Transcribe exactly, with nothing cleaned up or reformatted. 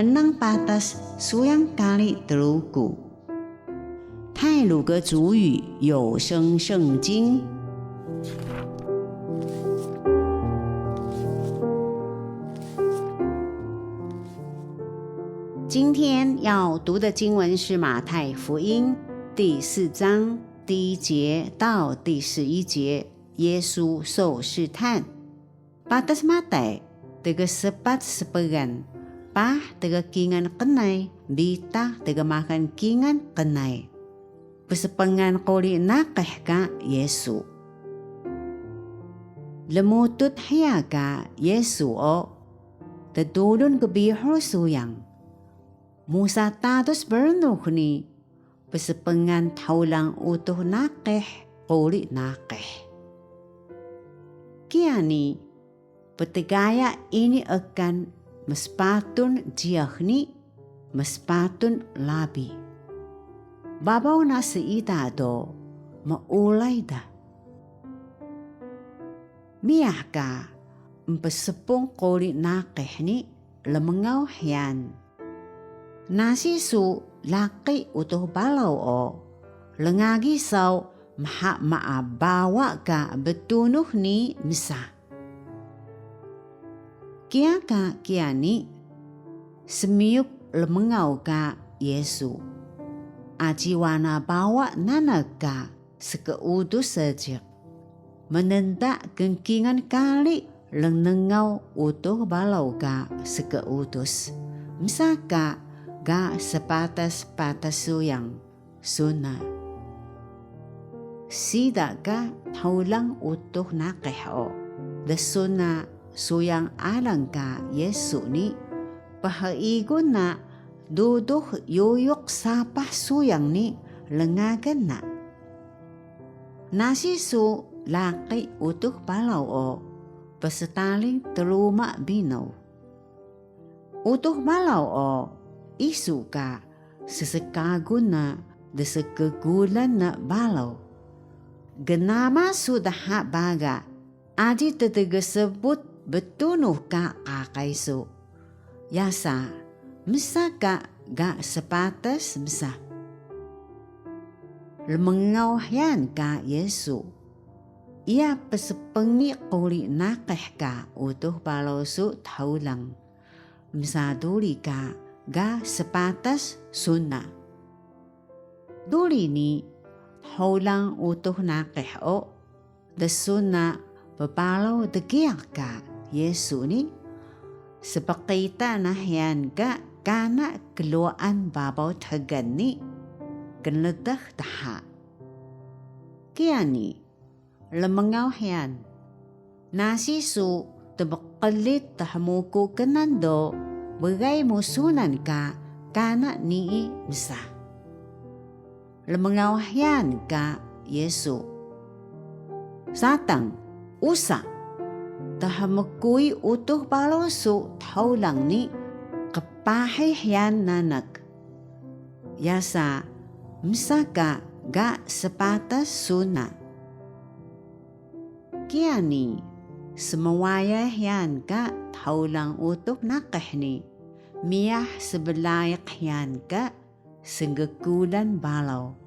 Mnang patas suyang kari Truku. 太魯閣族語有聲聖經。今天要讀的經文是馬太福音第四章第一節到第十一節，耶穌受試探。 Patas Matay, tgspat spgan, paah tgkingal qnay, bitaq tgmaxal kingal qnay. Pspangan quri naqih ka Yisu. Lmutut hiya ka Yisu o, ddurun gbihur suyang. Musa tadus brnux ni, pspangan thulang Utux Naqih quri naqih. Kiya ni, ptgaya ini ekan mspatun jiyax ni mspatun labi. Babaw na siida do meulay da. Miyah ka, empspung quri naqih ni rmngaw hyaan. Nasi su laqi Utux Baraw o, rngagi saw mha maa bawa ka btunux ni msa. Kiya ka kiya ni, smiyuk rmngaw ka Yisu. Aji wana bawa nanak ka skeudus seejiq. Mnda kngkingal kari rmngaw Utux Baraw ka skeudus. Msa ka ga spatas patas suyang, sun na. Siida ka thulang Utux Naqih o, dsun na suyang alang ka Yisu ni, pheyigun na duduh yuyuq sapah suyang ni rngagan na. Nasi su laqi Utux Baraw o, pstaling truma binaw. Utux Baraw o, isu ka sskagun na dskgulan na baraw. Gnama su dha baga, aji ttgsbut btunux ka qaqay su. Yasa, msa ka ga spatas msa. Rmngaw hyaan ka Yisu. Iya pspengi quri naqih ka Utux Baraw su thulang. Msa duri ka ga spatas sun na. Duri ni, thulang Utux Naqih o, dsun na bbaraw dgiyaq ka Yisu ni, spqita na hyaan ka kana klwaan babaw dxgal ni, knldx dha. Kiya ni, rmngaw hyaan. Nasi su tbqlit thmuku knan do bgay mu sunan ka kana nii msa. Rmngaw hyaan ka Yisu. Satang, usa, thmkuy Utux Baraw su thulang ni qpahiy hyaan nanak. Yasa, msa ka ga spatas sun na. Kiya ni, smwayay hyaan ka thulang Utux Naqih ni, miyah sblaiq hyaan ka sngkulan baraw.